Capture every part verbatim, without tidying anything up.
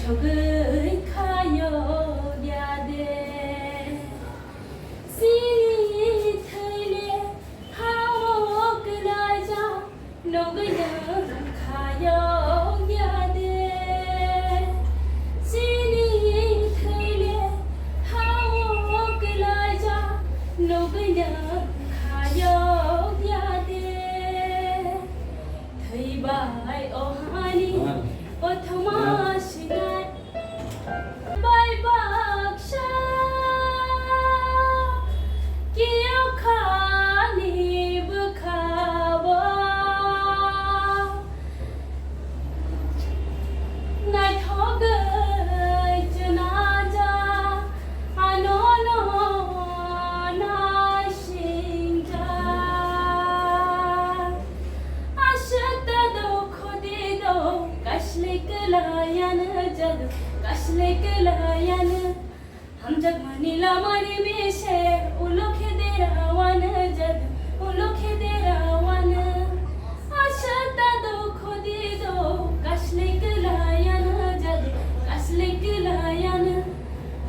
Thogwi khayo ya de. Chini thwile hao kwlaijak, nugwi nwng khayo ya de. Chini thwile hao kwlaijak, nugwi nwng khayo ya de. Thwibai o hani kothoma sinai bai baksa kiyo khani bwkhao naithogwi chwnaja. Ano no naisingja. Aswk ta do khodi do, kasli kwlaiyan jadu, kasli kwlaiyan. Hamjakmani lamani mise, ulo khedera wan jadu, ulo khedera wan. Aswk ta do khodi do, kasli kwlaiyan jadu, kasli kwlaiyan.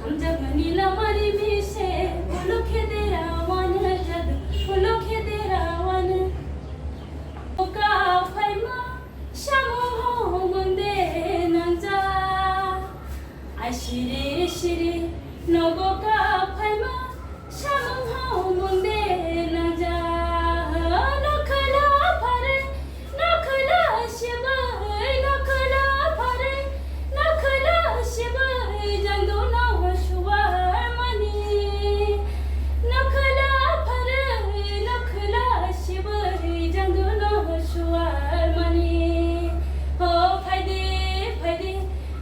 Hamjakmani lamani mise, ulo khedera wan jadu, ulo khedera wan. Oka phaima samung ho mande nangja. Ai siri siri nogo ka phaima samung ho mande nangja. Nokhala phare, nokhala sibai, nokhala phare, nokhala sibai, jangdu no suar mani. Nokhala phare, nokhala sibai, jangdu no suar mani. O phaidi, phaidi,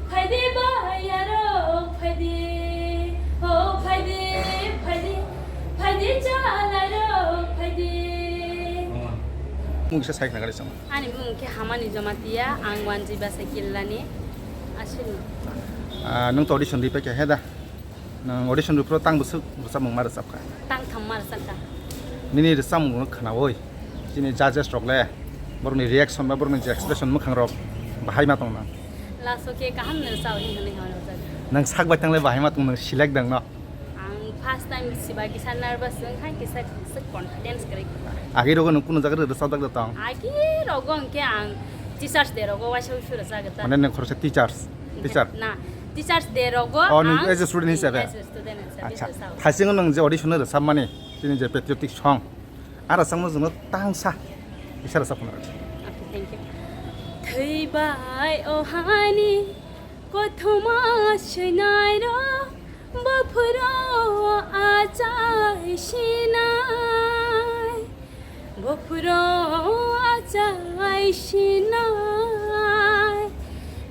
phaidi bayarok phaidi. O phaidi, phaidi, phaidi chalarok phaidi. Mungsa sai khna gari sama. Ani bumung khe Hamani Jamatia, ang Wanji Basa Killani. Aswkno. Ah, nwng to audition ri paikha he da? Nwng audition rwphro tang bwswk rwchapmung ma rwchapkha? Tang tham ma rwchapkha. Nini rwchapmungno khnaui chini judges rok le borokni reaction ba borokni je expression mwkhang rok bahai ma tong nang? Last o khe kaham ni rwchao hinwi hwnwi hwnwi rwchapkha. Nwng sak bai tang le bahai ma tong nang select dang no? Ang first time sibai kisa nervous wngkha, kisa, kisa confidence kwrwi. Agi rogo nwng kunu jaga rwchapjak da tong? Agi rogo hwnkhe ang Teachers Day rogo waisa uisu rwchapkha. Mane nwng khoroksa teachers? Teacher? Na, Teachers Day rogo. Oh, nwng ang as a student hisabe? As a student hisabe. Acha. Rwchapkha. Thaisingo nwng je audition rwchapmani, chini je patriotic song, a rwchapmano chwngno tangsa kisa rwchap khna rw. Okay, thank you. Thwibai o hani kothoma swinairok, bophuro achai sinai, bophuro achai sinai,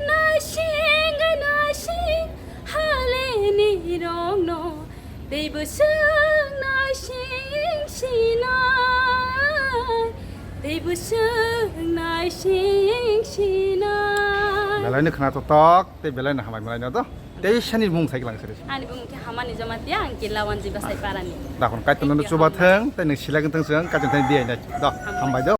naising naising haleni rokno tei bwswk naising sinai, tei bwswk naising sinai. Belai no khna totok. Tei belai no hambai malai no do. Tei sani bumung sai lang sari. Ani bumung khe Hamani Jamatia, ang Killa Wanji Basa Killani. Dakhon kaitor no chuba thang, tei nwng select wng thang swng, kaitor thang diya nai. Do, hambai do.